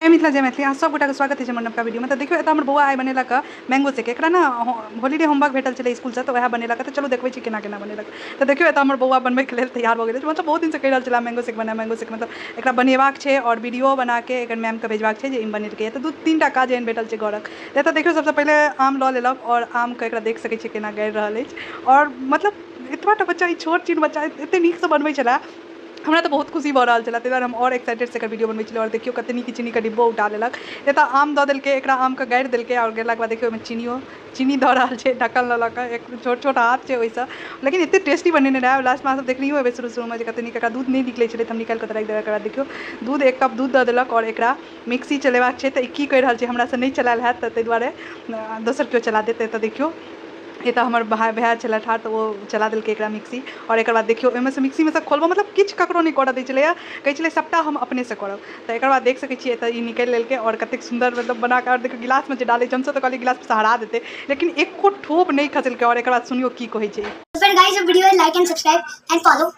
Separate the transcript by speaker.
Speaker 1: जय मिथिला, जय मैथिली। अहाँ सब गोटाके स्वागत अछि हमर नवका वीडियोमे। तऽ देखियौ, एतऽ हमर बौआ आइ बनेलक मैंगो शेक। एकरा ने हॉलीडे होमवर्क भेटल छलै स्कूलसँ, तऽ वएह बनेलक। तऽ चलू, देखबै छी केना केना बनेलक। तऽ देखियौ, एतऽ हमर बौआ बनबैके लेल तैयार भऽ गेल अछि। मतलब बहुत दिनसँ कहि रहल छलै, मैंगो शेक बना, मैंगो शेक। मतलब एकरा बनेबाक छै आओर वीडियो बनाके एकर मैमके भेजबाक छै जे ई बनेलकै। तऽ दू तीन टा काज एहन भेटल छै घरक। तऽ एतऽ देखियौ, सबसँ पहिले आम लऽ लेलक आओर आमके एकरा देख सकै छियै केना गाड़ि रहल अछि। आओर मतलब एतबा टा बच्चा, ई छोट छिन बच्चा एते नीकसँ बनबै छलै, हमरा तऽ बहुत खुशी भऽ रहल छलै। ताहि दुआरे हम आओर एक्साइटेडसँ एकर वीडियो बनबै छलियै। आओर देखियौ, कते नीक चीनीके डिब्बो उठा लेलक। एतऽ आम दऽ देलकै, एकरा आमके गाड़ि देलकै आओर गाड़लाके बाद देखियौ, ओहिमे चीनियो चीनी दऽ रहल छै ढक्कन लऽ लऽ कऽ। एक छोट छोट हाथ छै ओहिसँ, लेकिन एते टेस्टी बनेने रहै। लास्टमे अहाँ सब देखलियो हेबै शुरू शुरूमे जे कते नीक। एकरा दूध नहि निकलै छलै तऽ हम निकालि कऽ राखि देलक। एकर बाद देखियौ, दूध, 1 कप दूध दऽ देलक आओर एकरा मिक्सी चलेबाक छै। तऽ ई की कहि रहल छै, हमरासँ नहि चलायल हैत, तऽ ताहि दुआरे दोसर केओ चला देत। एतऽ देखियौ, एतऽ हमर भाय भाय छलै ठाढ़, तऽ ओ चला देलकै एकरा मिक्सी। आओर एकर बाद देखियौ, ओहिमे सँ मिक्सीमे सँ खोलबो, मतलब किछु ककरो नहि करऽ दै छलैया। कहै छलै, सभटा हम अपनेसँ करब। तऽ एकर बाद देख सकै छियै, एतऽ ई निकालि लेलकै आओर कतेक सुन्दर मतलब बना कऽ। आओर देखियौ, गिलासमे जे डालै छै, हमसभ तऽ कहलियै गिलासमे सँ हरा देतै, लेकिन एको ठोप नहि खसेलकै। आओर एकर बाद सुनियौ की कहै छै।
Speaker 2: So friend guys, video, like and subscribe and follow.